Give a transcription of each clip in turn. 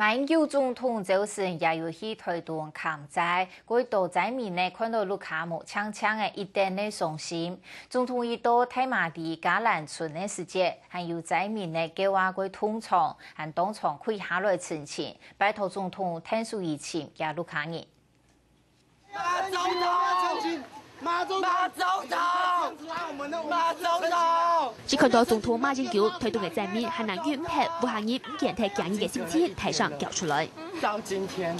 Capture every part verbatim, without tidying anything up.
馬英九總統朝晨也有去臺東看災，佢到災民呢看到屋下無淨淨个，一定个傷心。總統佢到大馬里加蘭村个時節，還有災民呢叫啊佢同場，還當場跪下來陳情，拜託總統𢯭手佢尋佢屋下人。 馬總統！馬總統！馬總統！馬總統！只看到總統馬英九，臺東个災民還能忍毋核屋下人毋見忒驚人个心情，大聲噭出來。到今天，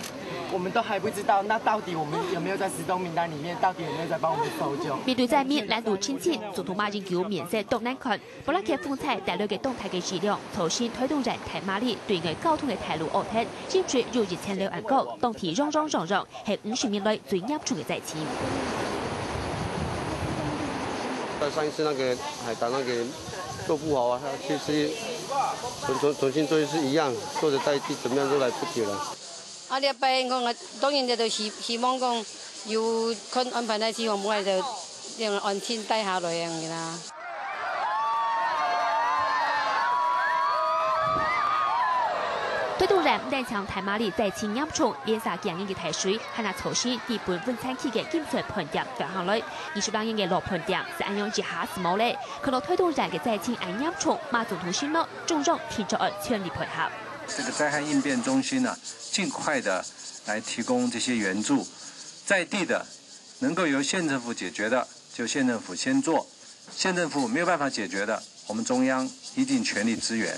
我們都還不知道，那到底我們有沒有在失蹤名單裡面？到底有沒有在幫我們搜救？面對災民攔路陳情，總統馬英九面色當難看。 布拉克風颱帶來个當大个雨量，造成臺東縣大馬里對外交通个大路壅忒，淹水有一千六恁高，當地洋洋洋洋，係五十年來最嚴重个災情。上一次那個海胆那個做不好啊，他其實重重重新做一次一樣，做得再去怎麼樣都來不及了。 啊，這擺講啊，當然這就希希望講有看安排个地方，無就這樣安全帶下來恁樣啦。臺東縣毋單淨大馬里災情嚴重，連續幾日个大水，還造成基本分田區个金鑽飯店倒下來，二十零年个老飯店就恁樣一下就無了。看到臺東縣个災情恁嚴重，馬總統承諾，中央定著愛全力配合。 這個災害應變中心呢，盡快的來提供這些援助，在地的能夠由縣政府解決的，就縣政府先做，縣政府沒有辦法解決的，我們中央一定全力支援。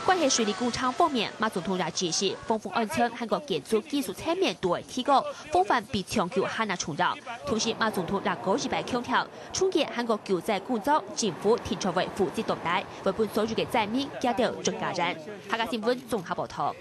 關係水利工程方面，馬總統也指示，防洪安全還過建築技術層面都愛提高，防範比搶救還較重要。同時，馬總統也過一擺強調， 重建還過救災工作，政府定著會負責到底，會分所有个災民行到盡加遠。客家新聞綜合報導。